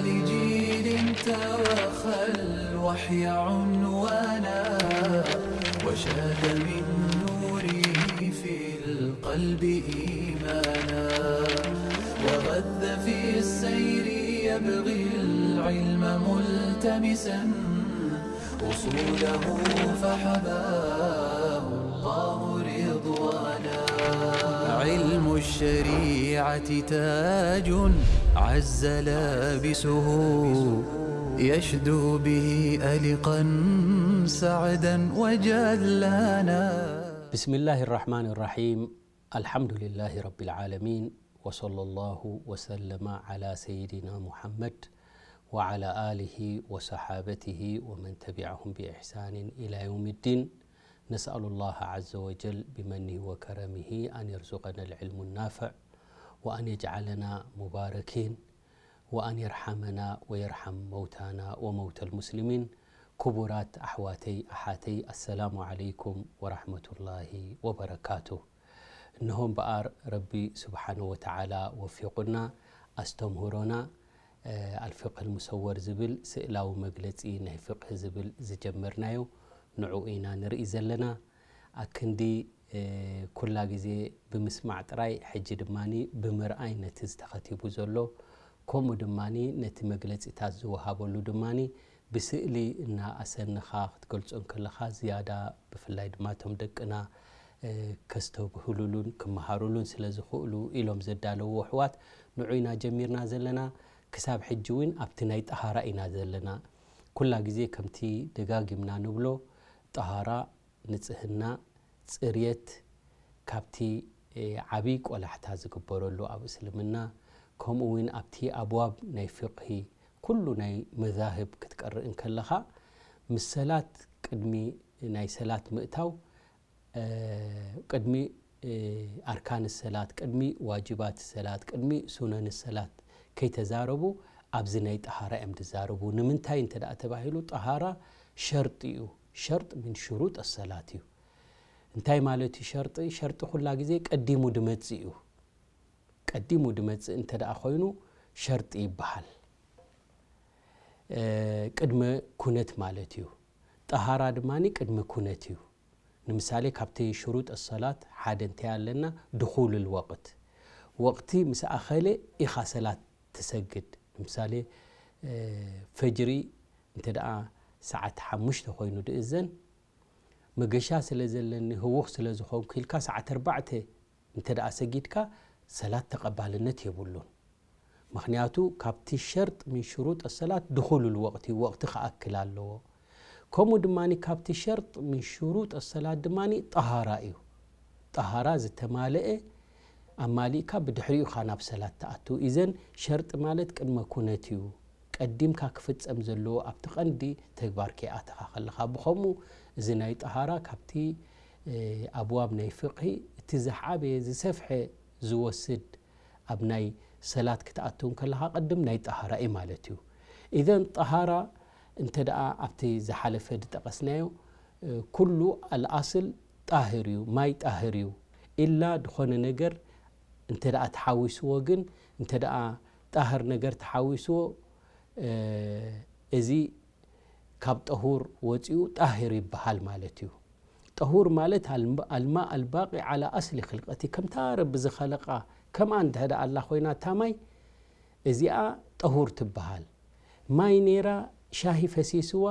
جيل توخى الوحي عنوانا، وشاد من نوره في القلب إيمانا، وغذ في السير يبغي العلم ملتمسا، أصوله فحباه الله رضوانا. علم الشريعة تاج عز لابسه، يشدو به ألقا سعدا وجلانا. بسم الله الرحمن الرحيم. الحمد لله رب العالمين، وصلى الله وسلم على سيدنا محمد وعلى آله وصحابته ومن تبعهم بإحسان إلى يوم الدين. نسأل الله عز وجل بمنه وكرمه أن يرزقنا العلم النافع، وأن يجعلنا مباركين، وأن يرحمنا ويرحم موتانا وموتى المسلمين. ክቡራት ኣሕዋተይ ኣሓተይ፣ ኣሰላሙ ዓለይኩም ወራሕመቱላሂ ወበረካቱ። እንሆ እምበኣር ረቢ ስብሓነ ወተዓላ ወፊቑና፣ ኣስተምህሮና ኣልፍቅህ ልሙሰወር ዝብል ስእላዊ መግለጺ ናይ ፍቅህ ዝብል ዝጀመርናዮ፣ ንዕኡ ኢና ንርኢ ዘለና። ኣክንዲ ኩላ ግዜ ብምስማዕ ጥራይ፣ ሕጂ ድማ ብምርኣይ ነቲ ዝተኸቲቡ ዘሎ፣ ከምኡ ድማ ነቲ መግለጺታት ዝወሃበሉ ድማ ብስእሊ እና ኣሰንኻ ክትገልጾ እንከለኻ ዝያዳ፣ ብፍላይ ድማ እቶም ደቅና ከስተብህሉሉን ክመሃሩሉን ስለ ዝኽእሉ ኢሎም ዘዳለዉ ኣሕዋት፣ ንዑ ኢና ጀሚርና ዘለና። ክሳብ ሕጂ እውን ኣብቲ ናይ ጠሃራ ኢና ዘለና። ኩላ ግዜ ከምቲ ደጋጊምና ንብሎ፣ ጠሃራ፣ ንጽህና፣ ጽርየት፣ ካብቲ ዓብዪ ቆላሕታ ዝግበረሉ ኣብ እስልምና፣ ከምኡ እውን ኣብቲ ኣብዋብ ናይ ፍቅሂ፣ ኩሉ ናይ መዛህብ ክትቀርእ እንከለኻ፣ ምስ ሰላት፣ ቅድሚ ናይ ሰላት ምእታው፣ ቅድሚ ኣርካን ሰላት፣ ቅድሚ ዋጅባት ሰላት፣ ቅድሚ ሱነን ሰላት ከይተዛረቡ፣ ኣብዚ ናይ ጠሃራ እዮም ዝዛረቡ። ንምንታይ እንተ ደኣ ተባሂሉ፣ ጠሃራ ሸርጢ እዩ። ሸርጥ ምን ሽሩጥ ሰላት እዩ። እንታይ ማለት እዩ ሸርጢ? ሸርጢ ኩላ ግዜ ቀዲሙ ድመጽእ እዩ። ቀዲሙ ድመጽእ እንተ ደኣ ኮይኑ ሸርጢ ይበሃል። ቅድመ ኩነት ማለት እዩ። ጠሃራ ድማ ቅድመ ኩነት እዩ። ንምሳሌ፣ ካብቲ ሽሩጥ ሰላት ሓደ እንታይ ኣለና? ድኹሉል ወቅት። ወቅቲ ምስ ኣኸለ ኢኻ ሰላት ትሰግድ። ንምሳሌ፣ ፈጅሪ እንተ ደኣ ሰዓት ሓሙሽተ ኮይኑ ድእዘን፣ መገሻ ስለ ዘለኒ፣ ህዉኽ ስለ ዝኾንኩ ኢልካ ሰዓት ኣርባዕተ እንተ ደኣ ሰጊድካ፣ ሰላት ተቐባልነት የብሉን። ምኽንያቱ፣ ካብቲ ሸርጥ ምን ሽሩጥ ሰላት ድኹሉል ወቅቲ፣ ወቅቲ ክኣክል ኣለዎ። ከምኡ ድማ ካብቲ ሸርጥ ምን ሽሩጥ ሰላት ድማ ጠሃራ እዩ። ጠሃራ ዝተማልአ ኣማሊእካ ብድሕሪኡ ኢኻ ናብ ሰላት ትኣቱ። ኢዘን ሸርጢ ማለት ቅድመ ኩነት እዩ። ቀዲምካ ክፍጸም ዘለዎ ኣብቲ ቀንዲ ተግባር ከይኣተኻ ከለኻ። ብኸምኡ እዚ ናይ ጠሃራ ካብቲ፣ እ፣ ኣብዋብ ናይ ፍቅሂ እቲ ዝዓበየ ዝሰፍሐ ዝወስድ ኣብ ናይ ሰላት ክትኣቱ እንከለኻ ቅድም ናይ ጠሃራ እዩ ማለት እዩ። ኢዘን ጠሃራ እንተ ደኣ ኣብቲ ዝሓለፈ ዝጠቐስናዮ፣ እ፣ ኩሉ ኣልኣስል ጣህር እዩ፣ ማይ ጣህር እዩ። ኢላ ዝኾነ ነገር እንተ ደኣ ተሓዊስዎ ግን፣ እንተ ደኣ ጣህር ነገር ተሓዊስዎ፣ እ፣ እዚ ካብ ጠሁር ወጺኡ ጣህር ይበሃል ማለት እዩ። ጠሁር ማለት ኣልም-፣ ኣልማ ኣልባቂ ዓላ ኣስሊ ኽልቀቲ፣ ከምታ ረቢ ዝኸለቃ ከምኣ እንድሕር ደኣ ኣላ ኮይና እታ ማይ፣ እዚኣ ጠሁር ትበሃል። ማይ ነይራ፣ ሻሂ ፈሲስዋ፣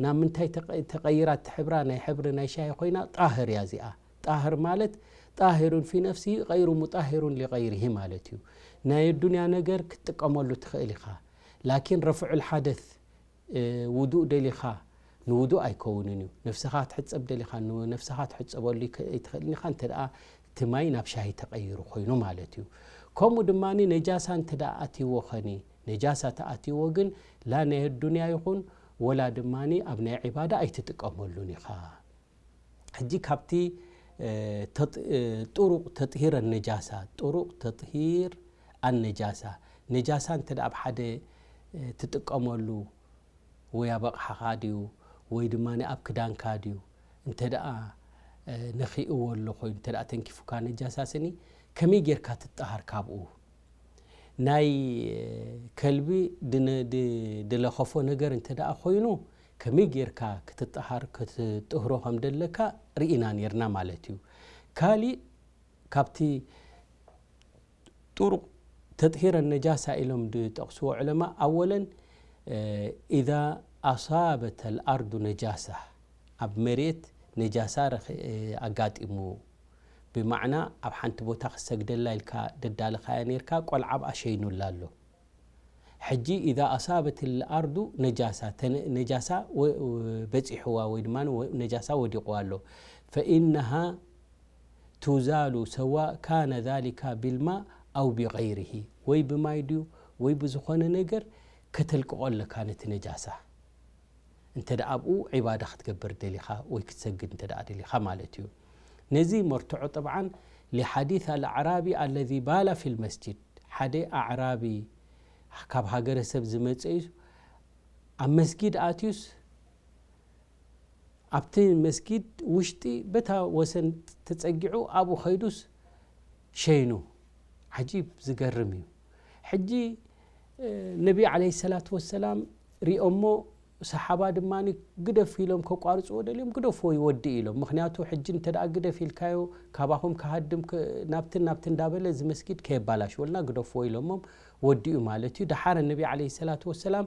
ናብ ምንታይ ተቐ-፣ ተቐይራ? እቲ ሕብራ ናይ ሕብሪ ናይ ሻሂ ኮይና ጣህር እያ እዚኣ። ጣህር ማለት ጣሂሩን ፊ ነፍሲ ቀይሩ ሙጣሂሩን ሊቀይሪሂ ማለት እዩ። ናይ ኣዱንያ ነገር ክትጥቀመሉ ትኽእል ኢኻ። ላኪን ረፍዑል ሓደት፣ እ፣ ውዱእ ደሊኻ ንውዱእ ኣይከውንን እዩ። ነፍስኻ ክትሕጸብ ደሊኻ ንነፍስኻ ትሕጸበሉ ኣይከ-፣ ኣይትኽእልን ኢኻ፣ እንተ ደኣ እቲ ማይ ናብ ሻሂ ተቐይሩ ኮይኑ ማለት እዩ። ከምኡ ድማ ነጃሳ እንተ ደኣ ኣትይዎ ኸኒ፣ ነጃሳ ተኣትይዎ ግን ላ ናይ ኣዱንያ ይኹን ወላ ድማ ኣብ ናይ ዒባዳ ኣይትጥቀመሉን ኢኻ። ሕጂ ካብቲ፣ እ፣ ተጥ-፣ እ፣ ጥሩቅ ተጥሂር ነጃሳ፣ ጥሩቅ ተጥሂር ኣነጃሳ፣ ነጃሳ እንተ ደኣ ኣብ ሓደ፣ እ፣ ትጥቀመሉ ወይ ኣብ ኣቕሓኻ ድዩ ወይ ድማ ኣብ ክዳንካ ድዩ እንተ ደኣ፣ እ፣ ነኺእዎ ኣሎ ኮይኑ እንተ ደኣ ተንኪፉካ ነጃሳ ስኒ ከመይ ጌርካ ትጠሃር ካብኡ? ናይ ከልቢ ድነ-፣ ድ-፣ ድለኸፎ ነገር እንተ ደኣ ኮይኑ፣ ከመይ ጌርካ ክትጠሃር፣ ክትጥህሮ ከም ደለካ ርኢና ኔርና ማለት እዩ። ካሊእ ካብቲ ጥሩቕ ተጥሂረ ነጃሳ ኢሎም ዝጠቕስዎ ዑለማ፣ ኣወለን፣ እ፣ ኢዛ ኣሳበት ኣልኣርዱ ነጃሳ፣ ኣብ መሬት ነጃሳ ረኸ-፣ ኣጋጢሙ፣ ብማዕና ኣብ ሓንቲ ቦታ ክሰግደላ ኢልካ ደዳለኻያ ኔርካ፣ ቆልዓ ኣብኣ ሸይኑላ ኣሎ። ሕጂ ኢዛ ኣሳበት ኣልኣርዱ ነጃሳ፣ ተነ-፣ ነጃሳ ወ-፣ በጺሕዋ ወይ ድማ ወ-፣ ነጃሳ ወዲቑዋ ኣሎ። ፈኢነሃ ቱዛሉ ሰዋእ ካነ ዛሊካ ቢልማእ ኣው ቢገይሪሂ፣ ወይ ብማይ ድዩ ወይ ብዝኾነ ነገር ከተልቅቖ ኣለካ ነቲ ነጃሳ። እንተ ደኣ ኣብኡ ዒባዳ ክትገብር ደሊኻ ወይ ክትሰግድ እንተ ደኣ ደሊኻ ማለት እዩ። ነዚ መርትዖ ጠብዓን ሊሓዲስ ኣልኣዕራቢ ኣለዚ ባላ ፊል መስጂድ፣ ሓደ ኣዕራቢ ካብ ሃገረሰብ ዝመጸ እዩ፣ ኣብ መስጊድ ኣትዩስ ኣብቲ መስጊድ ውሽጢ በታ ወሰን ተጸጊዑ ኣብኡ ኸይዱስ ሸይኑ። ዓጂብ፣ ዝገርም እዩ። ሕጂ፣ እ፣ ነቢ ዓለይሂ ሰላቱ ወሰላም ሪኦሞ፣ ሰሓባ ድማ ግደፍ ኢሎም ከቋርጽዎ ደልዮም፣ ግደፍዎ ይወዲ ኢሎም። ምኽንያቱ ሕጂ እንተ ደኣ ግደፍ ኢልካዮ ካባኹም ክሃድም ክ-፣ ናብትን ናብትን እንዳበለ እዚ መስጊድ ከየባላሽወልና ግደፍዎ ኢሎሞም ወዲኡ ማለት እዩ። ደሓረ ነቢ ዓለይሂ ሰላቱ ወሰላም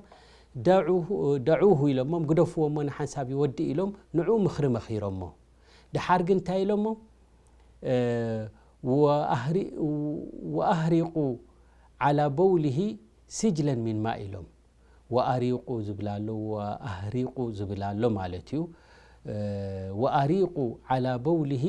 ደዑሁ፣ ደዑሁ ኢሎሞም፣ ግደፍዎ እሞ ንሓንሳብ ይወዲ ኢሎም ንዑ ምኽሪ መኺሮሞ። ደሓር ግን እንታይ ኢሎሞ? እ፣ ወኣህሪ-፣ ወኣህሪቁ ዓላ በውሊሂ ሲጅለን ሚን ማእ ኢሎም። ወኣሪቁ ዝብል ኣሎ፣ ወኣህሪቁ ዝብል ኣሎ ማለት እዩ። እ፣ ወኣሪቁ ዓላ በውሊሂ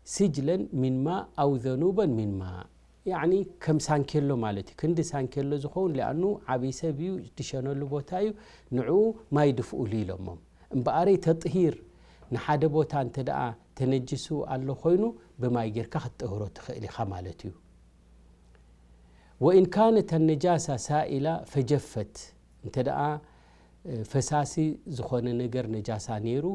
ሲጅለን ሚን ማእ ኣው ዘኑበን ሚን ማእ። ያዕኒ ከም ሳንኬሎ ማለት እዩ። ክንዲ ሳንኬሎ ዝኸውን፣ ሊኣኑ ዓብዪ ሰብ እዩ፣ ዝሸነሉ ቦታ እዩ፣ ንዕኡ ማይ ድፍኡሉ ኢሎሞም። እምበኣረይ ተጥሂር ንሓደ ቦታ እንተ ደኣ ተነጅሱ ኣሎ ኮይኑ፣ ብማይ ጌርካ ክትጥህሮ ትኽእል ኢኻ ማለት እዩ። ወኢን ካነት ኣነጃሳ ሳኢላ ፈጀፈት፣ እንተ ደኣ፣ እ፣ ፈሳሲ ዝኾነ ነገር ነጃሳ ነይሩ፣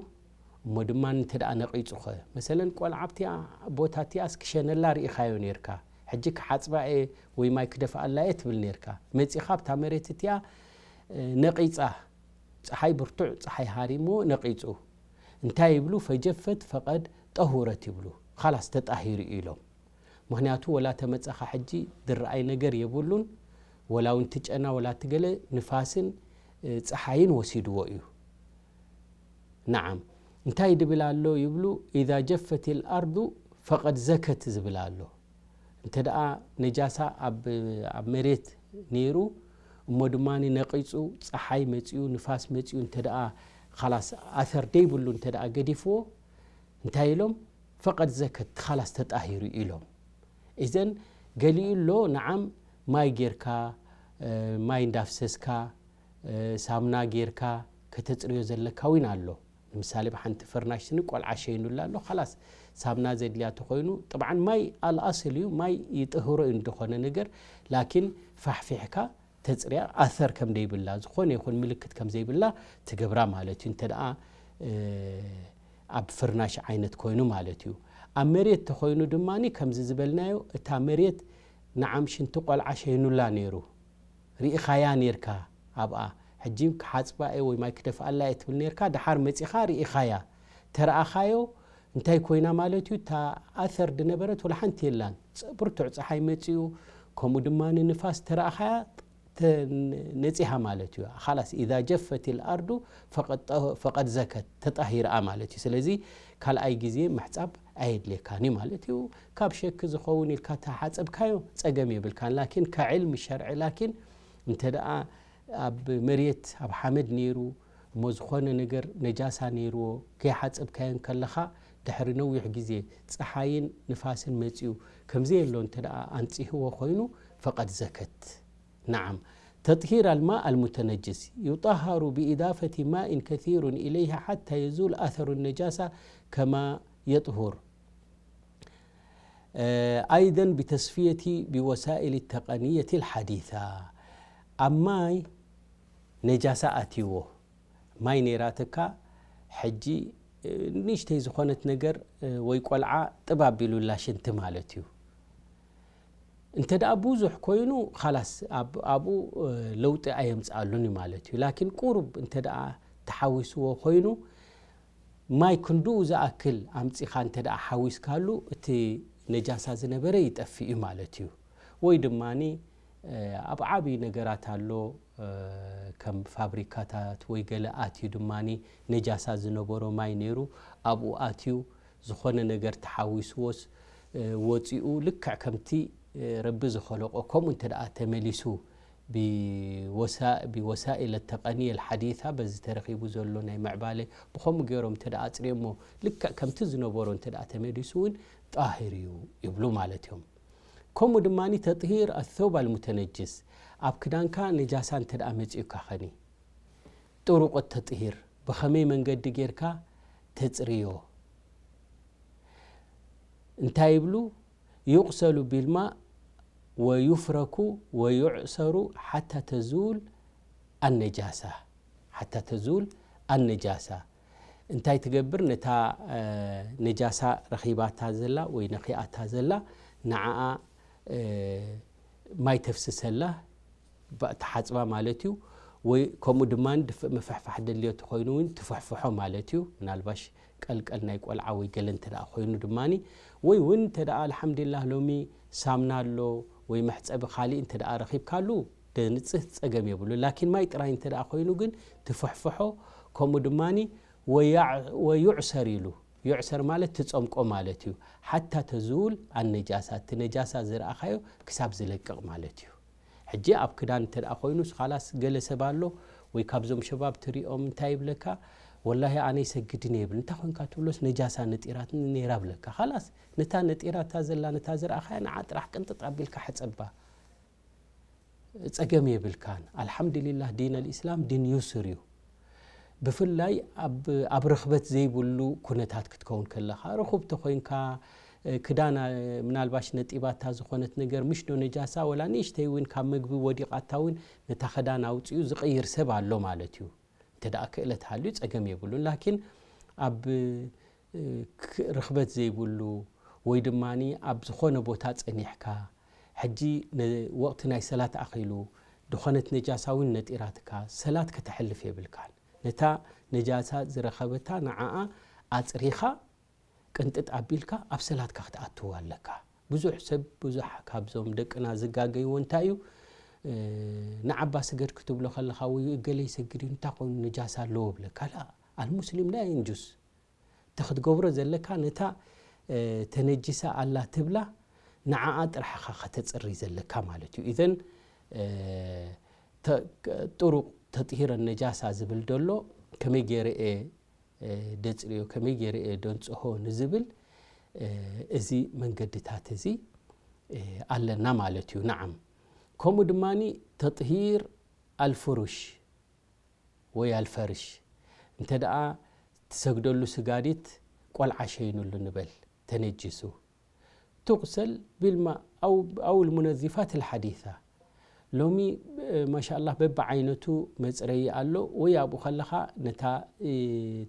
እሞ ድማ እንተ ደኣ ነቒጹኸ፣ መሰለን ቆልዓ ኣብቲኣ ቦታ እቲኣስ ክሸነላ ርኢኻዮ ነይርካ፣ ሕጂ ክሓጽባ እየ ወይ ማይ ክደፍኣላ እየ ትብል ነይርካ፣ መጺኻ ኣብታ መሬት እቲኣ፣ እ፣ ነቒጻ፣ ጸሓይ ብርቱዕ ጸሓይ ሃሪምዎ ነቒጹ፣ እንታይ ይብሉ? ፈጀፈት ፈቐድ ጠሁረት ይብሉ። ኻላስ ተጣሂሩ እዩ ኢሎም። ምኽንያቱ ወላ ተመጻኻ ሕጂ ዝረኣይ ነገር የብሉን። ወላ እውን ትጨና ወላ ትገለ ንፋስን፣ እ፣ ጸሓይን ወሲድዎ እዩ። ነዓም። እንታይ ድብል ኣሎ ይብሉ? ኢዛ ጀፈት ልኣርዱ ፈቐድ ዘከት ዝብል ኣሎ። እንተ ደኣ ነጃሳ ኣብ፣ ኣብ መሬት ነይሩ፣ እሞ ድማ ነቒጹ፣ ጸሓይ መጺኡ፣ ንፋስ መጺኡ፣ እንተ ደኣ ኻላስ ኣሰር ደይብሉ እንተ ደኣ ገዲፍዎ፣ እንታይ ኢሎም? ፈቐድ ዘከት፣ ኻላስ ተጣሂሩ ኢሎም። ኢዘን ገሊኡ ኣሎ፣ ነዓም፣ ማይ ጌርካ፣ እ፣ ማይ እንዳፍሰስካ፣ እ፣ ሳሙና ጌርካ ከተጽርዮ ዘለካ እውን ኣሎ። ንምሳሌ፣ ብሓንቲ ፍርናሽ ስኒ ቆልዓ ሸይኑላ ኣሎ፣ ኻላስ ሳሙና ዘድልያ ተኾይኑ፣ ጥብዓን ማይ ኣልኣስል እዩ፣ ማይ ይጥህሮ እዩ እንደኾነ ነገር፣ ላኪን ፋሕፊሕካ ተጽርያ፣ ኣሰር ከም ደይብላ፣ ዝኾነ ይኹን ምልክት ከም ዘይብላ ትገብራ ማለት እዩ። እንተ ደኣ፣ እ፣ ኣብ ፍርናሽ ዓይነት ኮይኑ ማለት እዩ። ኣብ መሬት ተኾይኑ ድማ ከምዚ ዝበልናዮ፣ እታ መሬት ንዓም ሽንቲ ቆልዓ ሸይኑላ ነይሩ። ርኢኻያ ኔርካ ኣብኣ። ሕጂ ክሓጽባ እየ ወይ ማይ ክደፍኣላ እየ ትብል ኔርካ፣ ደሓር መጺኻ ርኢኻያ። ተረኣኻዮ እንታይ ኮይና ማለት እዩ? እታ ኣሰር ድነበረት ወላ ሓንቲ የላን። ጸ-፣ ብርቱዕ ጸሓይ መጺኡ፣ ከምኡ ድማ ንንፋስ ተረኣኻያ፣ ተ-፣ ነጺሃ ማለት እዩ። ኻላስ፣ ኢዛ ጀፈት ልኣርዱ ፈቀድ ጠ-፣ ፈቀድ ዘከት፣ ተጣሂርኣ ማለት እዩ። ስለዚ ካልኣይ ግዜ ምሕጻብ ኣየድልየካን እዩ ማለት እዩ። ካብ ሸክ ዝኸውን ኢልካ ተሓጸብካዮ ጸገም የብልካን። ላኪን ከዕልሚ ሸርዒ ላኪን እንተ ደኣ ኣብ መሬት ኣብ ሓመድ ነይሩ እሞ ዝኾነ ነገር ነጃሳ ነይርዎ ከይሓጸብካዮ እንከለኻ ድሕሪ ነዊሕ ግዜ ጸሓይን ንፋስን መጺኡ ከምዘየሎ እንተ ደኣ ኣንጺህዎ ኮይኑ ፈቀድ ዘከት። نعم، تطهير الماء المتنجس يطهر بإضافة ماء كثير إليه حتى يزول أثر النجاسة كما يطهر. آه، أيضا بتصفية بوسائل التقنية الحديثة. ኣብ ማይ ነጃሳ ኣትይዎ፣ ማይ ነይራትካ፣ ሕጂ፣ እ፣ ንእሽተይ ዝኾነት ነገር፣ እ፣ ወይ ቆልዓ ጥብ ኣቢሉላ ሽንቲ ማለት እዩ። እንተ ደኣ ብዙሕ ኮይኑ፣ ኻላስ ኣብ-፣ ኣብኡ፣ እ፣ ለውጢ ኣየምጽኣሉን እዩ ማለት እዩ። ላኪን ቁሩብ እንተ ደኣ ተሓዊስዎ ኮይኑ፣ ማይ ክንድኡ ዝኣክል ኣምጺኻ እንተ ደኣ ሓዊስካሉ፣ እቲ ነጃሳ ዝነበረ ይጠፍእ እዩ ማለት እዩ። ወይ ድማኒ፣ እ፣ ኣብ ዓቢ ነገራት ኣሎ፣ እ፣ ከም ፋብሪካታት ወይ ገለ ኣትዩ ድማኒ ነጃሳ ዝነበሮ ማይ ነይሩ፣ ኣብኡ ኣትዩ ዝኾነ ነገር ተሓዊስዎስ፣ እ፣ ወጺኡ ልክዕ ከምቲ፣ እ፣ ረቢ ዝኸለቆ ከምኡ እንተ ደኣ ተመሊሱ፣ ብወሳ-፣ ብወሳኢል ተቀንየ ልሓዲታ፣ በዚ ተረኺቡ ዘሎ ናይ ምዕባለ ብኸምኡ ገይሮም እንተ ደኣ ኣጽርዮሞ፣ ልክዕ ከምቲ ዝነበሮ እንተ ደኣ ተመሊሱ እውን ጣሂር እዩ ይብሉ ማለት እዮም። ከምኡ ድማኒ ተጥሂር ኣሰውብ ኣልሙተነጅስ፣ ኣብ ክዳንካ ነጃሳ እንተ ደኣ መጺኡካ ኸኒ፣ ጥሩቅ ተጥሂር ብኸመይ መንገዲ ጌርካ ተጽርዮ? እንታይ ይብሉ? ዩቅሰሉ ቢልማእ ወዩፍረኩ ወዩዕሰሩ ሓታ ተዙል ኣነጃሳ፣ ሓታ ተዙል ኣነጃሳ። እንታይ ትገብር? ነታ፣ እ፣ ነጃሳ ረኺባታ ዘላ ወይ ነኺኣታ ዘላ፣ ንዓኣ፣ እ፣ ማይ ተፍስሰላ፣ ባ-፣ ትሓጽባ ማለት እዩ። ወይ ከምኡ ድማ ድፍ-፣ ምፍሕፋሕ ደልዮ ተኾይኑ እውን ትፍሕፍሖ ማለት እዩ። ምናልባሽ ቀልቀል ናይ ቆልዓ ወይ ገለ እንተ ደኣ ኮይኑ ድማኒ፣ ወይ እውን እንተ ደኣ ኣልሓምዱሊላህ ሎሚ ሳምና ኣሎ ወይ መሕጸቢ ካሊእ እንተ ደኣ ረኺብካሉ ደንጽህ ጸገም የብሉ። ላኪን ማይ ጥራይ እንተ ደኣ ኮይኑ ግን ትፍሕፍሖ፣ ከምኡ ድማኒ ወያዕ-፣ ወዩዕሰር ኢሉ። ዩዕሰር ማለት ትጸምቆ ማለት እዩ። ሓታ ተዝውል ኣነጃሳ፣ እቲ ነጃሳ ዝረኣኻዮ ክሳብ ዝለቅቕ ማለት እዩ። ሕጂ ኣብ ክዳን እንተ ደኣ ኮይኑስ፣ ኻላስ ገለ ሰብ ኣሎ ወይ ካብዞም ሸባብ ትሪኦም እንታይ ይብለካ? "ወላሂ ኣነ ይሰግድን እየ" ይብል። እንታይ ኮንካ ትብሎስ፣ "ነጃሳ ነጢራትኒ ነይራ" ብለካ። ኻላስ ነታ ነጢራታ ዘላ፣ ነታ ዝረኣኻያ ንዓ ጥራሕ ቅንጥጥ ኣቢልካ ሕጸባ። ጸገም የብልካን። ኣልሓምዱሊላህ ዲን ኣልኢስላም ዲን ዩስር እዩ። ብፍላይ ኣብ፣ ኣብ ርኽበት ዘይብሉ ኩነታት ክትከውን ከለኻ፣ ርኹብ ተኾይንካ፣ እ፣ ክዳን፣ እ፣ ምናልባሽ ነጢባታ ዝኾነት ነገር፣ ምሽ ዶ ነጃሳ ወላ ንእሽተይ እውን ካብ መግቢ ወዲቓታ እውን ነታ ክዳን ኣውጺኡ ዝቕይር ሰብ ኣሎ ማለት እዩ። እንተ ደኣ ክእለት ሃልዩ ጸገም የብሉን። ላኪን ኣብ፣ እ፣ ክ-፣ ርኽበት ዘይብሉ ወይ ድማኒ ኣብ ዝኾነ ቦታ ጸኒሕካ፣ ሕጂ ነ-፣ ወቕቲ ናይ ሰላት ኣኺሉ፣ ድኾነት ነጃሳ እውን ነጢራትካ፣ ሰላት ከተሕልፍ የብልካን። ነታ ነጃሳ ዝረኸበታ ንዓኣ ኣጽሪኻ ቅንጥጥ ኣቢልካ ኣብ ሰላትካ ክትኣትው ኣለካ። ብዙሕ ሰብ፣ ብዙሕ ካብዞም ደቅና ዝጋገይዎ እንታይ እዩ? እ፣ ንዓባ ስገድ ክትብሎ ከለኻ፣ "ወይ እገለ ይሰግድ እዩ፣ እንታይ ኮይኑ ነጃሳ ኣለዎ?" ብለካ። ላ፣ ኣልሙስሊም ላ የንጁስ። እቲ ክትገብሮ ዘለካ ነታ፣ እ፣ ተነጂሳ ኣላ ትብላ ንዓኣ ጥራሕ ኢኻ ከተጽሪ ዘለካ ማለት እዩ። ኢዘን፣ እ፣ ተ-፣ ጥሩቅ ተጥሂረ ነጃሳ ዝብል ደሎ ከመይ ገይረ እየ፣ እ፣ ደጽርዮ፣ ከመይ ገይረ እየ ደንጽሆ ንዝብል፣ እ፣ እዚ መንገድታት እዚ፣ እ፣ ኣለና ማለት እዩ። ነዓም። ከምኡ ድማኒ ተጥሂር ኣልፍሩሽ ወይ ኣልፈርሽ። እንተ ደኣ ትሰግደሉ ስጋዲት ቆልዓ ሸይኑሉ ንበል፣ ተነጂሱ። ቱቕሰል ቢልማእ ኣው፣ ኣው ልሙነዚፋት ልሓዲሳ። ሎሚ፣ እ፣ ማሻኣላህ በብዓይነቱ መጽረዪ ኣሎ። ወይ ኣብኡ ከለኻ ነታ፣ እ፣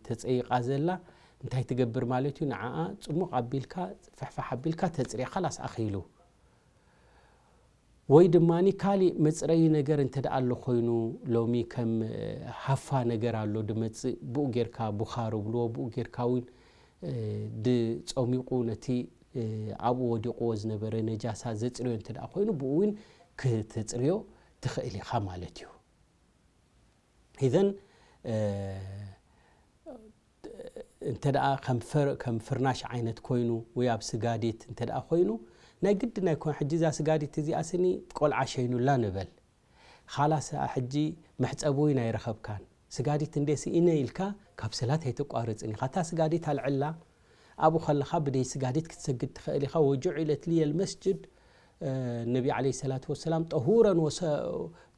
ተጸይቓ ዘላ እንታይ ትገብር ማለት እዩ? ንዓኣ ጽሙቕ ኣቢልካ፣ ፍሕፋሕ ኣቢልካ ተጽርያ፣ ካላስ ኣኺሉ። ወይ ድማኒ ካሊእ መጽረዪ ነገር እንተ ደኣ ኣሎ ኮይኑ፣ ሎሚ ከም ሃፋ ነገር ኣሎ ድመጽእ፣ ብኡ ጌርካ ቡኻር ብልዎ፣ ብኡ ጌርካ እውን፣ እ፣ ድጸሚቑ ነቲ፣ እ፣ ኣብኡ ወዲቕዎ ዝነበረ ነጃሳ ዘጽርዮ እንተ ደኣ ኮይኑ፣ ብኡ እውን ክተጽርዮ ትኽእል ኢኻ ማለት እዩ። ኢዘን፣ እ፣ እንተ ደኣ ከም ፈር-፣ ከም ፍርናሽ ዓይነት ኮይኑ ወይ ኣብ ስጋዲት እንተ ደኣ ኮይኑ፣ ናይ ግድን ኣይኮን። ሕጂ እዛ ስጋዲት እዚኣ ስኒ ቆልዓ ሸይኑላ ንበል። ኻላስ ሕጂ መሕጸቢ እውን ኣይረኸብካን። ስጋዲት እንዴ ስኢነ ኢልካ ካብ ሰላት ኣይተቋርጽን ኢኻ። እታ ስጋዲት ኣልዕላ፣ ኣብኡ ከለኻ ብደይ ስጋዲት ክትሰግድ ትኽእል ኢኻ። "ወጁዒለት ሊየል መስጅድ"፣ እ፣ ነቢ ዓለይሂ ሰላቱ ወሰላም "ጠሁረን ወሰ-፣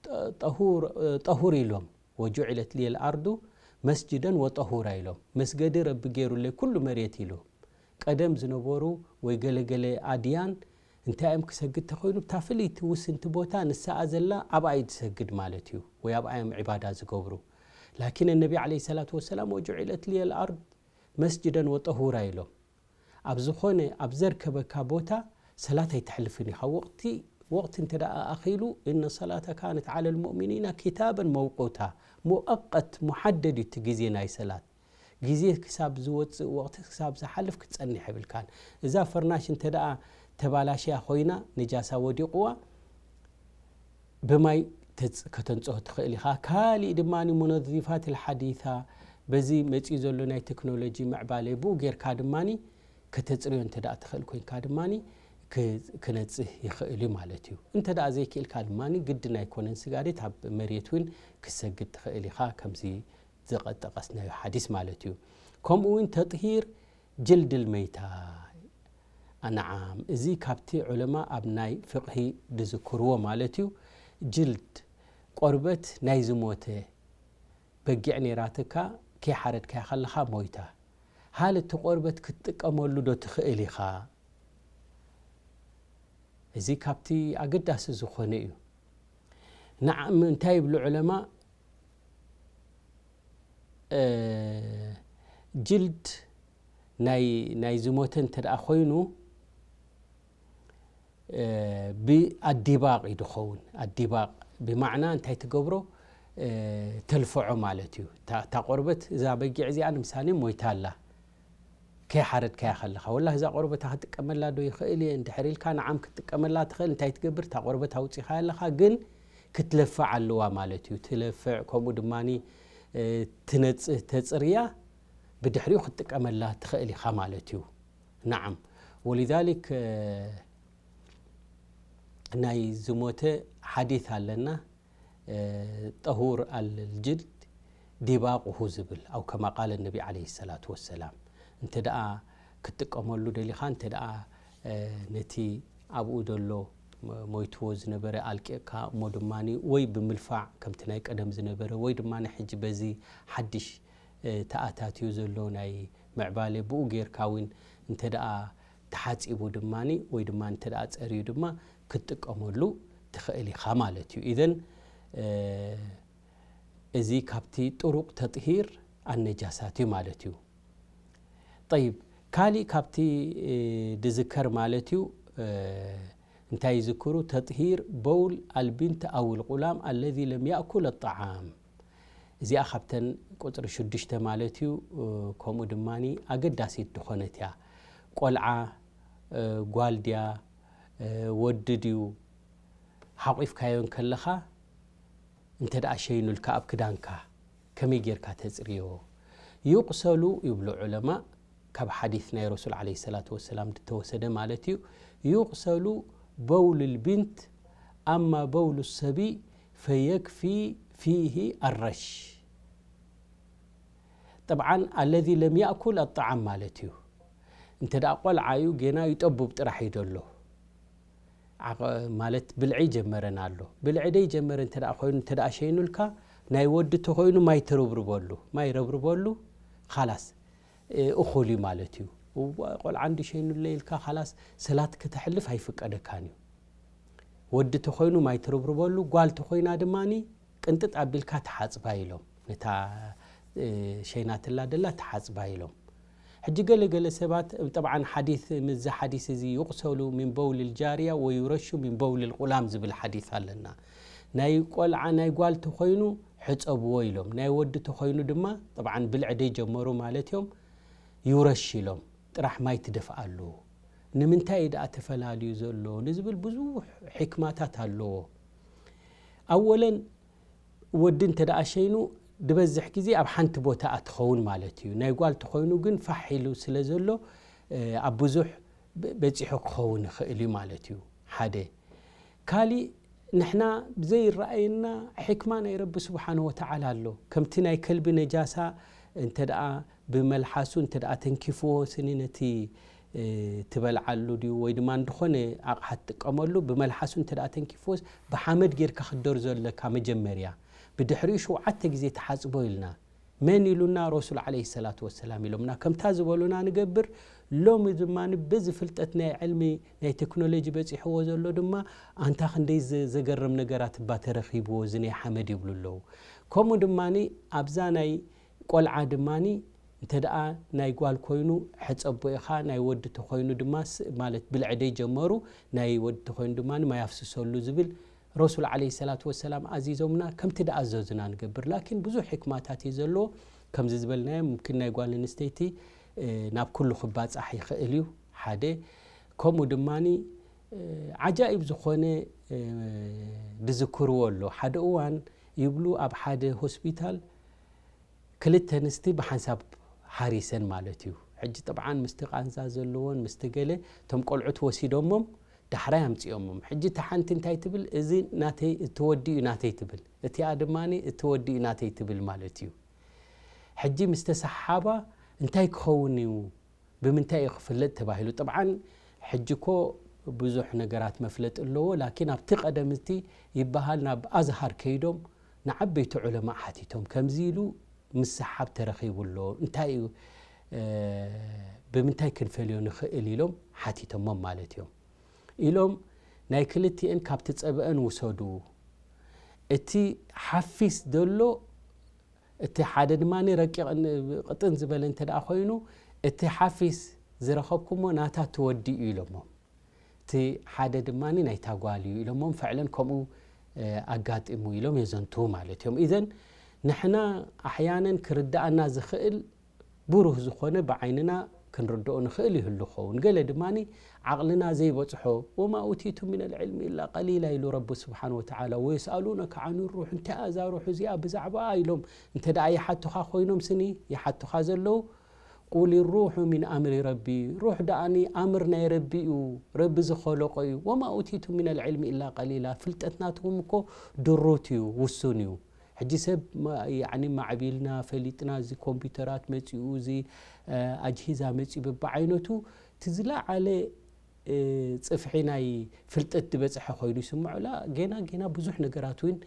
ጠ-፣ ጠሁር፣ እ፣ ጠሁር" ኢሎም። "ወጁዒለት ሊየል ኣርዱ መስጅደን ወጠሁራ" ኢሎም። መስገዲ ረቢ ገይሩለይ ኩሉ መሬት ኢሉ። ቀደም ዝነበሩ ወይ ገለገለ ኣድያን እንታይ እዮም ክሰግድ ተኾይኑ፣ ብታ ፍልይቲ ውስንቲ ቦታ ንሳኣ ዘላ ኣብኣ እዩ ዝሰግድ ማለት እዩ፣ ወይ ኣብኣ እዮም ዒባዳ ዝገብሩ። ላኪን ነቢ ዓለይሂ ሰላቱ ወሰላም "ወጁዒለት ሊየል ኣርድ መስጅደን ወጠሁራ" ኢሎም። ኣብ ዝኾነ ኣብ ዘርከበካ ቦታ ሰላት ኣይተሕልፍን ኢኻ። ወቕቲ ወቕቲ እንተ ደኣ ኣኺሉ፣ እነ ሰላተ ካነት ዓለ ልሙእሚኒና ኪታበን መውቁታ፣ ሙኣቀት፣ ሙሓደድ እዩ እቲ ግዜ ናይ ሰላት። ግዜ ክሳብ ዝወጽእ፣ ወቕቲ ክሳብ ዝሓልፍ ክትጸንሕ የብልካን። እዛ ፈርናሽ እንተ ደኣ ተባላሽያ ኮይና፣ ነጃሳ ወዲቕዋ፣ ብማይ ተጽ-፣ ከተንጽሆ ትኽእል ኢኻ። ካሊእ ድማ ሙነዚፋት ልሓዲታ፣ በዚ መጺኡ ዘሎ ናይ ቴክኖሎጂ ምዕባለ ብኡ ጌርካ ድማ ከተጽርዮ እንተ ደኣ ትኽእል ኮይንካ ድማ ክ-፣ ክነጽህ ይኽእል እዩ ማለት እዩ። እንተ ደኣ ዘይክእልካ ድማ ግድን ኣይኮነን ስጋዴት ኣብ መሬት እውን ክሰግድ ትኽእል ኢኻ፣ ከምዚ ዝቐጠቐስናዮ ሓዲስ ማለት እዩ። ከምኡ እውን ተጥሂር ጅልድል መይታ። ኣንዓም፣ እዚ ካብቲ ዑለማ ኣብ ናይ ፍቕሂ ዝዝክርዎ ማለት እዩ። ጅልድ፣ ቆርበት ናይ ዝሞተ በጊዕ ነይራትካ፣ ከይሓረድካያ ከለኻ ሞይታ። ሃል እቲ ቆርበት ክትጥቀመሉ ዶ ትኽእል ኢኻ? እዚ ካብቲ ኣገዳሲ ዝኾነ እዩ። ንዓም እንታይ ይብሉ ዑለማ? እ፣ ጅልድ ናይ፣ ናይ ዝሞተ እንተ ደኣ ኮይኑ፣ እ፣ ብኣዲባቕ እዩ ዝኸውን። ኣዲባቕ ብማዕና እንታይ ትገብሮ? እ፣ ተልፍዖ ማለት እዩ። እታ፣ እታ ቆርበት፣ እዛ በጊዕ እዚኣ ንምሳሌ ሞይታ ኣላ። ከይሓረድካያ ከለኻ፣ "ወላሂ እዛ ቆርበት ክትጥቀመላ ዶ ይኽእል እየ?" እንድሕር ኢልካ፣ ንዓም ክትጥቀመላ ትኽእል። እንታይ ትገብር? እታ ቆርበት ኣውጺኻያ ኣለኻ፣ ግን ክትለፍዕ ኣለዋ ማለት እዩ። ትለፍዕ፣ ከምኡ ድማኒ፣ እ፣ ትነጽህ፣ ተጽርያ፣ ብድሕሪኡ ክትጥቀመላ ትኽእል ኢኻ ማለት እዩ። ንዓም። ወሊዛሊክ፣ እ፣ ናይ ዝሞተ ሓዲት ኣለና። እ፣ ጠሁር ኣልጅልድ ዲባቁሁ ዝብል፣ ኣው ከማ ቃለ ነቢ ዓለይሂ ሰላቱ ወሰላም። እንተ ደኣ ክትጥቀመሉ ደሊኻ፣ እንተ ደኣ፣ እ፣ ነቲ ኣብኡ ዘሎ ሞ-፣ ሞይትዎ ዝነበረ ኣልቂቕካ፣ እሞ ድማኒ ወይ ብምልፋዕ ከምቲ ናይ ቀደም ዝነበረ፣ ወይ ድማኒ ሕጂ በዚ ሓድሽ፣ እ፣ ተኣታትዩ ዘሎ ናይ ምዕባለ ብኡ ጌርካ እውን እንተ ደኣ ተሓጺቡ ድማኒ ወይ ድማ እንተ ደኣ ጸርዩ ድማ ክትጥቀመሉ ትኽእል ኢኻ ማለት እዩ። ኢዘን፣ እ፣ እዚ ካብቲ ጥሩቕ ተጥሂር ኣነጃሳት እዩ ማለት እዩ። ጠይብ፣ ካሊእ ካብቲ፣ እ፣ ድዝከር ማለት እዩ፣ እ፣ እንታይ ይዝክሩ? ተጥሂር በውል ኣልቢንት ኣው ልቁላም ኣለዚ ለም ያእኩል ኣጣዓም። እዚኣ ካብተን ቁጽሪ ሽዱሽተ ማለት እዩ፣ እ፣ ከምኡ ድማኒ ኣገዳሲት ድኾነት እያ። ቆልዓ፣ እ፣ ጓል ድያ፣ እ፣ ወዲ ድዩ፣ ሓቂፍካዮ እንከለኻ፣ እንተ ደኣ ሸይኑልካ ኣብ ክዳንካ ከመይ ጌርካ ተጽርዮ? ዩቕሰሉ ይብሉ ዑለማ፣ ካብ ሓዲስ ናይ ረሱል ዓለይሂ ሰላቱ ወሰላም ዝተወሰደ ማለት እዩ። ዩቕሰሉ በውል ልቢንት፣ ኣማ በውል ሰቢ ፈየክፊ ፊሂ ኣረሽ። ጠብዓን ኣለዚ ለም ያእኩል ኣጣዓም ማለት እዩ። እንተ ደኣ ቆልዓ እዩ፣ ጌና ይጠቡብ ጥራሕ እዩ ዘሎ። ዓቐ-፣ ማለት ብልዒ ይጀመረን ኣሎ። ብልዒ ደይጀመረ እንተ ደኣ ኮይኑ፣ እንተ ደኣ ሸይኑልካ፣ ናይ ወዲ ተኾይኑ ማይ ተረብርበሉ፣ ማይ ረብርበሉ፣ ኻላስ፣ እ፣ እኹል እዩ ማለት እዩ። እዋ፣ ቆልዓ እንዲ ሸይኑለይ ኢልካ፣ ኻላስ፣ ሰላት ከተሕልፍ ኣይፍቀደካን እዩ። ወዲ ተኾይኑ ማይ ተረብርበሉ፣ ጓል ተኾይና ድማኒ ቅንጥጥ ኣቢልካ ተሓጽባ ኢሎም። ነታ፣ እ፣ ሸይናትላ ደላ ተሓጽባ ኢሎም። ሕጂ ገለ ገለ ሰባት፣ ጠብዓን ሓዲስ፣ ምዚ ሓዲስ እዚ ዩቕሰሉ ሚን በውል ልጃርያ ወዩረሹ ሚን በውል ልቁላም ዝብል ሓዲስ ኣለና። ናይ ቆልዓ ናይ ጓል ተኾይኑ ሕጸብዎ ኢሎም። ናይ ወዲ ተኾይኑ ድማ፣ ጠብዓን ብልዒ ደይጀመሩ ማለት እዮም፣ ዩረሽ ኢሎም። ጥራሕ ማይ ትደፍኣሉ። ንምንታይ እዩ ደኣ ተፈላልዩ ዘሎ ንዝብል ብዙሕ ሕክማታት ኣለዎ። ኣወለን ወዲ እንተ ደኣ ሸይኑ ድበዝሕ ግዜ ኣብ ሓንቲ ቦታ እያ ትኸውን ማለት እዩ። ናይ ጓል ተኾይኑ ግን ፋሕ ኢሉ ስለ ዘሎ፣ እ፣ ኣብ ብዙሕ በ-፣ በጺሑ ክኸውን ይኽእል እዩ ማለት እዩ። ሓደ። ካሊእ ንሕና ዘይረኣየና ሕክማ ናይ ረቢ ስብሓንሁ ወተዓላ ኣሎ። ከምቲ ናይ ከልቢ ነጃሳ እንተ ደኣ ብመልሓሱ እንተ ደኣ ተንኪፍዎ ስኒ ነቲ፣ እ፣ ትበልዓሉ ድዩ ወይ ድማ እንድኾነ ኣቕሓ ትጥቀመሉ ብመልሓሱ እንተ ደኣ ተንኪፍዎስ ብሓመድ ጌርካ ክትደርዞ ኣለካ መጀመርያ። ብድሕሪኡ ሸውዓተ ግዜ ተሓጽቦ ኢልና። መን ኢሉና? ረሱል ዓለይሂ ሰላቱ ወሰላም ኢሎምና። ከምታ ዝበሉና ንገብር። ሎሚ ድማ በዚ ፍልጠት ናይ ዕልሚ ናይ ቴክኖሎጂ በጺሕዎ ዘሎ ድማ ኣንታ ክንደይ ዘ-፣ ዘገርም ነገራት እባ ተረኺብዎ እዚ ናይ ሓመድ ይብሉ ኣለዉ። ከምኡ ድማ ኣብዛ ናይ ቆልዓ ድማ እንተ ደኣ ናይ ጓል ኮይኑ ሕጸቦ ኢኻ፣ ናይ ወዲ ተኾይኑ ድማ ስ-፣ ማለት ብልዕደይ ጀመሩ፣ ናይ ወዲ ተኾይኑ ድማ ማይ ኣፍስሰሉ ዝብል ረሱል ዓለይሂ ሰላቱ ወሰላም ኣዚዞምና፣ ከምቲ ደኣ ኣዘዙና ንገብር። ላኪን ብዙሕ ሕክማታት እዩ ዘለዎ። ከምዚ ዝበልናዮ፣ ሙምኪን ናይ ጓል ኣንስተይቲ፣ እ፣ ናብ ኩሉ ክባጻሕ ይኽእል እዩ፣ ሓደ። ከምኡ ድማኒ፣ እ፣ ዓጃኢብ ዝኾነ፣ እ፣ ዝዝክርዎ ኣሎ። ሓደ እዋን ይብሉ፣ ኣብ ሓደ ሆስፒታል ክልተ ኣንስቲ ብሓንሳብ ሃሪሰን ማለት እዩ። ሕጂ ጥብዓን ምስቲ ቃንዛ ዘለዎን ምስቲ ገለ፣ እቶም ቆልዑት ወሲዶሞም ዳሕራይ ኣምጺኦሞም። ሕጂ እታ ሓንቲ እንታይ ትብል? "እዚ ናተይ፣ እቲ ወዲ እዩ ናተይ" ትብል። እቲኣ ድማ "እቲ ወዲ እዩ ናተይ" ትብል ማለት እዩ። ሕጂ ምስ ተሰሓሓባ እንታይ ክኸውን እዩ? ብምንታይ እዩ ክፍለጥ ተባሂሉ? ጥብዓን ሕጂ እኮ ብዙሕ ነገራት መፍለጢ ኣለዎ፣ ላኪን ኣብቲ ቀደም እቲ ይበሃል ናብ ኣዝሃር ከይዶም ንዓበይቲ ዑለማእ ሓቲቶም፣ ከምዚ ኢሉ ምስሓብ ተረኺቡ ኣሎ፣ እንታይ እዩ፣ እ፣ ብምንታይ ክንፈልዮ ንኽእል ኢሎም ሓቲቶሞም ማለት እዮም። ኢሎም ናይ ክልቲኤን ካብቲ ጸብአን ውሰዱ፣ እቲ ሓፊስ ዘሎ፣ እቲ ሓደ ድማ ረቂቕ ን-፣ ቅጥን ዝበለ እንተ ደኣ ኮይኑ፣ እቲ ሓፊስ ዝረኸብኩሞ ናታ ትወዲ እዩ ኢሎሞም። እቲ ሓደ ድማ ናይታ ጓል እዩ ኢሎሞም። ፈዕለን ከምኡ፣ እ፣ ኣጋጢሙ ኢሎም የዘንትዉ ማለት እዮም። ኢዘን ንሕና ኣሕያነን ክርድኣና ዝኽእል ብሩህ ዝኾነ ብዓይንና ክንርድኦ ንኽእል ይህሉ ኸውን። ገለ ድማ ዓቕልና ዘይበጽሖ፣ "ወማ ኡቲቱ ሚነል ዒልሚ ኢላ ቀሊላ" ኢሉ ረቢ ስብሓን ወተዓላ፣ "ወየስኣሉነከ ዓን ሩሕ፣ እንታይ እያ እዛ ሩሕ እዚኣ ብዛዕባኣ?" ኢሎም እንተ ደኣ ይሓቱኻ ኮይኖም ስኒ ይሓቱኻ ዘለዉ፣ "ቁል ሩሑ ሚን ኣምሪ ረቢ፣ ሩሕ ደኣኒ ኣምር ናይ ረቢ እዩ፣ ረቢ ዝኸለቆ እዩ። ወማ ኡቲቱ ሚነል ዒልሚ ኢላ ቀሊላ፣ ፍልጠት ናትኩም እኮ ድሩት እዩ፣ ውሱን እዩ። ሕጂ ሰብ ማ-፣ ያዕኒ ማዕቢልና፣ ፈሊጥና፣ እዚ ኮምፒውተራት መጺኡ፣ እዚ፣ እ፣ ኣጅሂዛ መጺኡ በብዓይነቱ፣ እቲ ዝለዓለ፣ እ፣ ጽፍሒ ናይ ፍልጠት ዝበጽሐ ኮይኑ ይስምዑ። ላ፣ ጌና፣ ጌና ብዙሕ ነገራት እውን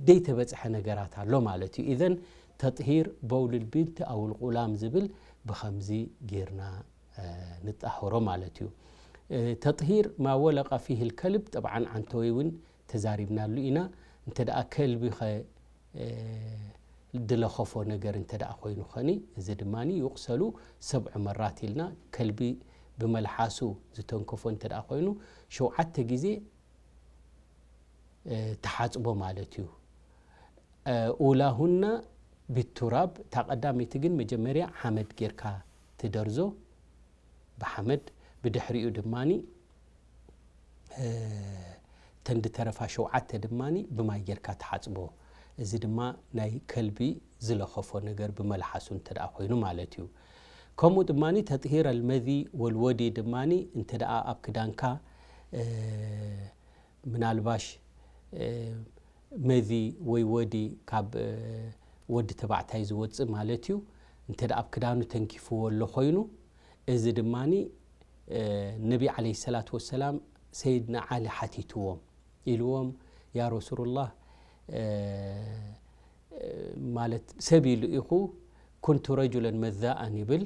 ደይተበጽሐ ነገራት ኣሎ ማለት እዩ። ኢዘን ተጥሂር በውልል ቢንት ኣውል ቁላም ዝብል ብኸምዚ ጌርና፣ እ፣ ንጣህሮ ማለት እዩ። እ፣ ተጥሂር ማ ወለቀ ፊህ ልከልብ፣ ጠብዓን ዓንተወይ እውን ተዛሪብናሉ ኢና። እንተ ደኣ ከልቢ ኸ፣ እ፣ ድለኸፎ ነገር እንተ ደኣ ኮይኑ ኸኒ፣ እዚ ድማ ዩቕሰሉ ሰብዑ መራት ኢልና፣ ከልቢ ብመልሓሱ ዝተንከፎ እንተ ደኣ ኮይኑ፣ ሸውዓተ ግዜ፣ እ፣ ተሓጽቦ ማለት እዩ። እ፣ ኡላሁና ቢቱራብ፣ እታ ቀዳመይቲ ግን መጀመርያ ሓመድ ጌርካ ትደርዞ፣ ብሓመድ፣ ብድሕሪኡ ድማኒ፣ እ፣ እተን ዝተረፋ ሸውዓተ ድማኒ ብማይ ጌርካ ትሓጽቦ። እዚ ድማ ናይ ከልቢ ዝለኸፎ ነገር ብመልሓሱ እንተ ደኣ ኮይኑ ማለት እዩ። ከምኡ ድማኒ ተጥሂር ኣልመዚ ወልወዲ ድማኒ እንተ ደኣ ኣብ ክዳንካ፣ እ፣ ምናልባሽ፣ እ፣ መዚ ወይ ወዲ ካብ፣ እ፣ ወዲ ተባዕታይ ዝወጽእ ማለት እዩ። እንተ ደኣ ኣብ ክዳኑ ተንኪፍዎ ኣሎ ኮይኑ፣ እዚ ድማኒ፣ እ፣ ነቢ ዓለይሂ ሰላቱ ወሰላም ሰይድና ዓሊ ሓቲትዎም፣ ኢልዎም፣ "ያ ረሱሉላህ፣ እ፣ እ፣ ማለት ሰብ ኢሉ ኢኹ፣ ኩንቱ ረጁለን መዛኣን" ይብል፣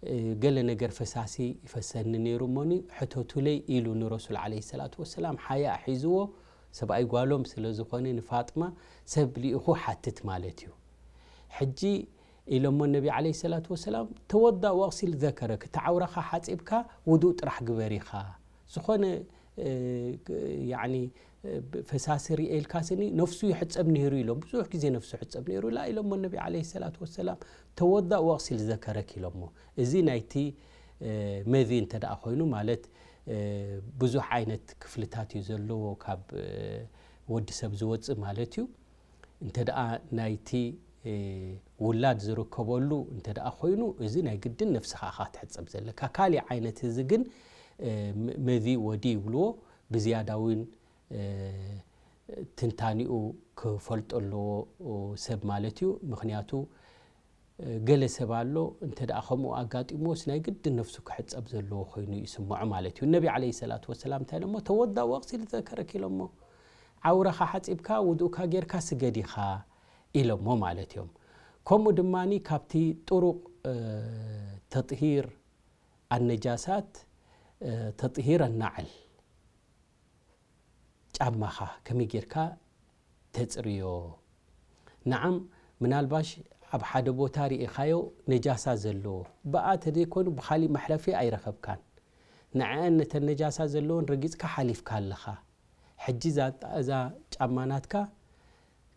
እ፣ ገለ ነገር ፈሳሲ ይፈሰኒ ነይሩ እሞኒ ሕተቱለይ ኢሉ ንረሱል ዓለይሂ ሰላቱ ወሰላም ሓያእ ሒዝዎ፣ ሰብኣይ ጓሎም ስለ ዝኾነ ንፋጥማ ሰብ ልኢኹ ሓትት ማለት እዩ። ሕጂ ኢሎሞ ነቢ ዓለይሂ ሰላቱ ወሰላም፣ "ተወዳእ ወቕሲል ዘከረክ፣ እቲ ዓውራኻ ሓጺብካ ውዱእ ጥራሕ ግበር ኢኻ። ዝኾነ፣ እ፣ ያዕኒ፣ እ፣ ፈሳሲ ርኤ ኢልካ ስኒ ነፍሱ ይሕጸብ ነይሩ" ኢሎም። ብዙሕ ግዜ ነፍሱ ይሕጸብ ነይሩ። ላ ኢሎሞ ነቢ ዓለይሂ ሰላቱ ወሰላም፣ "ተወዳእ ወቕሲል ዘከረክ" ኢሎሞ። እዚ ናይቲ፣ እ፣ መዚ እንተ ደኣ ኮይኑ ማለት፣ እ፣ ብዙሕ ዓይነት ክፍልታት እዩ ዘለዎ ካብ፣ እ፣ ወዲ ሰብ ዝወጽእ ማለት እዩ። እንተ ደኣ ናይቲ፣ እ፣ ውላድ ዝርከበሉ እንተ ደኣ ኮይኑ፣ እዚ ናይ ግድን ነፍስኻ ኢኻ ክትሕጸብ ዘለካ። ካሊእ ዓይነት እዚ ግን፣ እ፣ መ-፣ መዚ ወዲ ይብልዎ። ብዝያዳ እውን፣ እ፣ ትንታኒኡ ክፈልጦ ኣለዎ ሰብ ማለት እዩ። ምኽንያቱ፣ እ፣ ገለ ሰብ ኣሎ፣ እንተ ደኣ ከምኡ ኣጋጢምዎስ ናይ ግድን ነፍሱ ክሕጸብ ዘለዎ ኮይኑ ይስምዖ ማለት እዩ። ነቢ ዓለይሂ ሰላቱ ወሰላም እንታይ ኢሎሞ? "ተወዳእ ወቕሲል ዘከረክ" ኢሎሞ። "ዓውራኻ ሓጺብካ፣ ውዱእካ ጌርካ ስገድ ኢኻ" ኢሎሞ ማለት እዮም። ከምኡ ድማኒ ካብቲ ጥሩቕ፣ እ፣ ተጥሂር ኣነጃሳት፣ እ፣ ተጥሂር ኣናዕል፣ ጫማኻ ከመይ ጌርካ ተጽርዮ? ነዓም፣ ምናልባሽ ኣብ ሓደ ቦታ ርኢኻዮ ነጃሳ ዘለዎ፣ ብኣ ተዘይኮይኑ ብኻሊእ መሕለፊ ኣይረኸብካን። ንዐአን ነተን ነጃሳ ዘለወን ረጊጽካ ሓሊፍካ ኣለኻ። ሕጂ እዛ፣ እዛ ጫማ ናትካ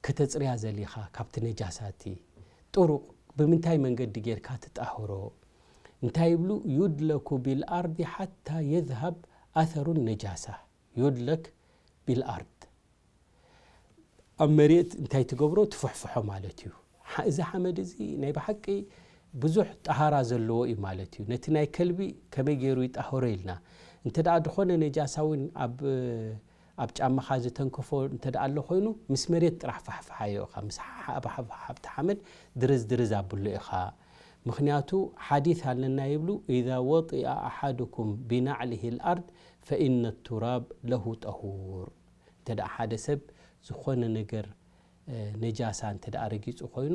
ከተጽርያ ዘሊኻ ካብቲ ነጃሳቲ። ጥሩቕ ብምንታይ መንገዲ ጌርካ ትጣህሮ? እንታይ ይብሉ? ዩድለኩ ቢልኣርዲ ሓታ የዝሃብ ኣሰሩ ነጃሳ። ዩድለክ ቢልኣርድ። ኣብ መሬት እንታይ ትገብሮ? ትፍሕፍሖ ማለት እዩ። ሓ-፣ እዚ ሓመድ እዚ ናይ ብሓቂ ብዙሕ ጠሃራ ዘለዎ እዩ ማለት እዩ። ነቲ ናይ ከልቢ ከመይ ገይሩ ይጣህሮ ኢልና፣ እንተ ደኣ ዝኾነ ነጃሳ እውን ኣብ፣ ኣብ ጫማኻ ዝተንከፎ እንተ ደኣ ኣሎ ኮይኑ፣ ምስ መሬት ጥራሕ ፋሕፍሓዮ ኢኻ። ምስ ሓ-፣ ሓ-፣ ሓ-፣ ሓ-፣ ሓ-፣ ሓመድ ድርዝ ድርዝ ኣብሎ ኢኻ። ምኽንያቱ ሓዲስ ኣለና ይብሉ፣ "ኢዛ ወጢአ ኣሓዱኩም ቢናዕሊሂ ልኣርድ ፈኢነ ቱራብ ለሁ ጠሁር።" እንተ ደኣ ሓደ ሰብ ዝኾነ ነገር፣ እ፣ ነጃሳ እንተ ደኣ ረጊጹ ኮይኑ፣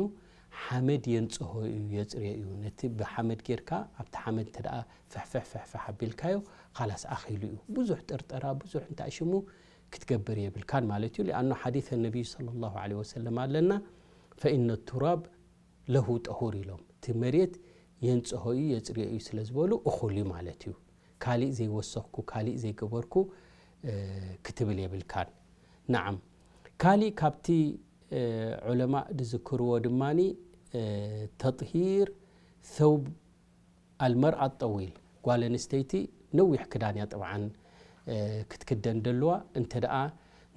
ሓመድ የንጽሆ እዩ፣ የጽርዮ እዩ። ነቲ ብሓመድ ጌርካ ኣብቲ ሓመድ እንተ ደኣ ፍሕፍሕ ፍሕፍሕ ኣቢልካዮ፣ ኻላስ ኣኺሉ እዩ። ብዙሕ ጥርጠራ፣ ብዙሕ እንታይ ሽሙ ክትገብር የብልካን ማለት እዩ። ሊኣኑ ሓዲስ ነቢዩ ሰለላሁ ዐለይሂ ወሰለም ኣለና፣ "ፈኢነ ቱራብ ለሁ ጠሁር" ኢሎም። እቲ መሬት የንጽሆ እዩ፣ የጽርዮ እዩ ስለ ዝበሉ፣ እኹል እዩ ማለት እዩ። ካሊእ ዘይወሰኽኩ፣ ካሊእ ዘይገበርኩ፣ እ፣ ክትብል የብልካን። ነዓም። ካሊእ ካብቲ፣ እ፣ ዑለማእ ዝዝክርዎ ድማኒ፣ እ፣ ተጥሂር ሰውብ ኣልመርኣት ጠዊል፣ ጓል ኣንስተይቲ ነዊሕ ክዳን እያ ጥብዓን፣ እ፣ ክትክደን ደልዋ። እንተ ደኣ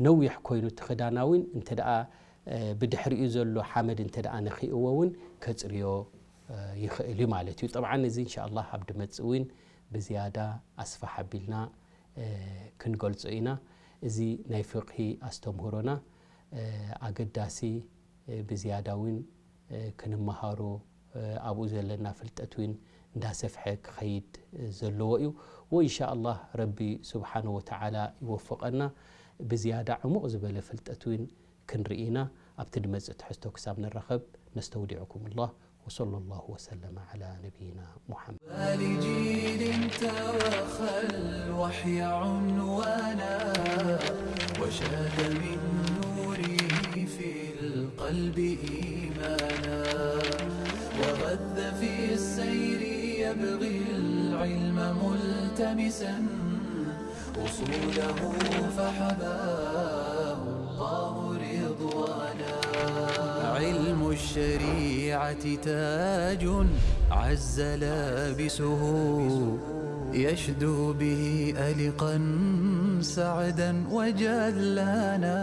ነዊሕ ኮይኑ እቲ ክዳና እውን፣ እንተ ደኣ፣ እ፣ ብድሕሪኡ ዘሎ ሓመድ እንተ ደኣ ነኺእዎ እውን ከጽርዮ፣ እ፣ ይኽእል እዩ ማለት እዩ። ጠብዓን እዚ እንሻ ኣላህ ኣብ ድመጽእ እውን ብዝያዳ ኣስፋሕ ኣቢልና፣ እ፣ ክንገልጾ ኢና። እዚ ናይ ፍቕሂ ኣስተምህሮና፣ እ፣ ኣገዳሲ፣ እ፣ ብዝያዳ እውን፣ እ፣ ክንመሃሮ፣ እ፣ ኣብኡ ዘለና ፍልጠት እውን እንዳሰፍሐ ክኸይድ፣ እ፣ ዘለዎ እዩ። ወኢንሻ ኣላህ ረቢ ስብሓነ ወተዓላ ይወፍቐና። ብዝያዳ ዕሙቕ ዝበለ ፍልጠት እውን ክንርኢ ኢና። ኣብቲ ድመጽእ ትሕዝቶ ክሳብ ንራኸብ ነስተውዲዕኩም ኣላህ። وصلى الله وسلم على نبينا محمد. لجيل توخى الوحي عنوانا، وشاد من نوره في القلب إيمانا، وغذ في السير يبغي العلم ملتمسا، أصوله فحباه الله رضوانا. علم الشريعة تاج عز لابسه، يشدو به ألقا سعدا وجلانا.